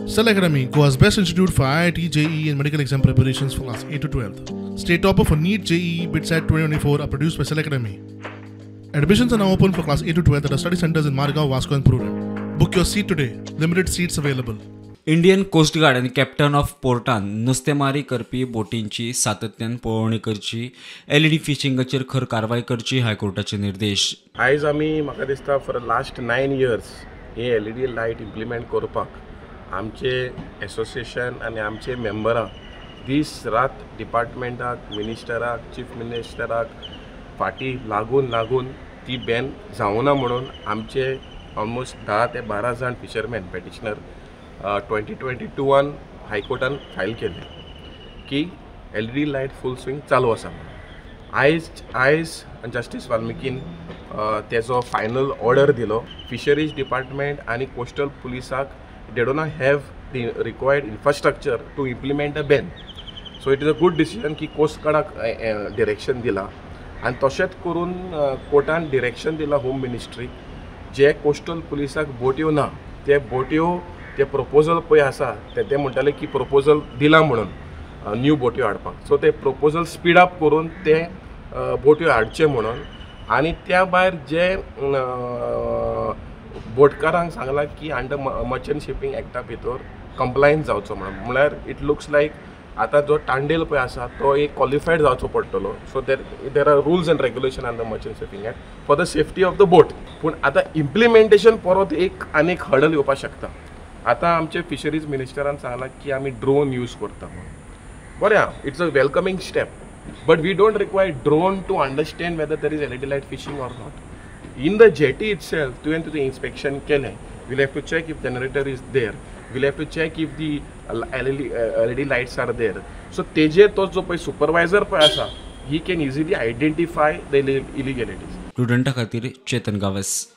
Cell Academy, Goa's best institute for IIT, JEE, and medical exam preparations for class 8 to 12. State topper for NEET, JEE, BITSAT 2024 are produced by Cell Academy. Admissions are now open for class 8 to 12 at our study centers in Margao, Vasco, and Prurem. Book your seat today. Limited seats available. Indian coast guard आनी captain of पोर्टान नुस्तेमारी करपी बोटींची सातत्यान पळोवणी करची, LED फिशिंगाचेर खर कारवाय करची, हायकोर्टाचे निर्देश. आयज आमी, म्हाका दिसता, फॉर लास्ट 9 इयर्स हे एलईडी लायट इम्प्लिमेंट करपाक आमचे एसोसिएशन आनी आमचे मेंबरां दीस रात डिपार्टमेंटाक, मिनिस्टराक, चीफ मिनिस्टराक फाटी लागून लागून ती बॅन जावना म्हणून आमचे ऑलमोस्ट 10 ते 12 जाण फिशरमॅन पेटिशनर 2022न हायकोर्टान फायल केले की एलईडी लायट फूल स्विंग चालू आसा म्हणून. आयज जस्टीस वाल्मिकीन तेजो फायनल ऑर्डर दिलो. फिशरीज डिपार्टमेंट आनी coastal पुलिसाक, they don't have the required infrastructure to implement a ban, so it is a good decision की कोस्ट गार्डाक डिरेक्शन दिलां आनी तशेंच करून कोर्टान डिरेक्शन दिलां होम मिनिस्ट्रीक, जे कोस्टल पुलिसाक बोट्यो ना, ते बोट्यो, ते प्रपोजल पळय आसा, ते म्हणटाले की प्रपोजल दिलां म्हणून न्यू बोट्यो हाडपाक, सो ते प्रपोजल स्पीड अप करून ते बोट्यो हाडचे म्हणून. आनी त्या भायर जे बोटकारांक सांगलां की अंडर मर्चंट शिपींग एक्टा भितर कंप्लायन्स जावचो म्हणून. म्हळ्यार it looks लायक आतां जो तांडेल पळय आसा, तो एक क्वॉलिफायड जावचो पडटलो. So there are rules and regulation under Merchant Shipping Act for the safety of the boat. पूण आतां इम्प्लिमेंटेशन परत एक आनी एक हर्डल येवपाक शकता. आतां आमचे फिशरीज मिनिस्टरान सांगलां की आमी ड्रोन यूज करता म्हणून. बरें आहा, it's a welcoming step, but we don't require drone to understand whether there is LED light fishing or not. In the jetty itself तुवें तुजें इन्स्पेक्शन केलें, we'll have to check if generator is there, we'll have to check if the LED lights are there. So तेजेर तो जो पळय supervisor पळय आसा, he can easily identify the illegalities. प्रुडंटा खातीर चेतन गावस.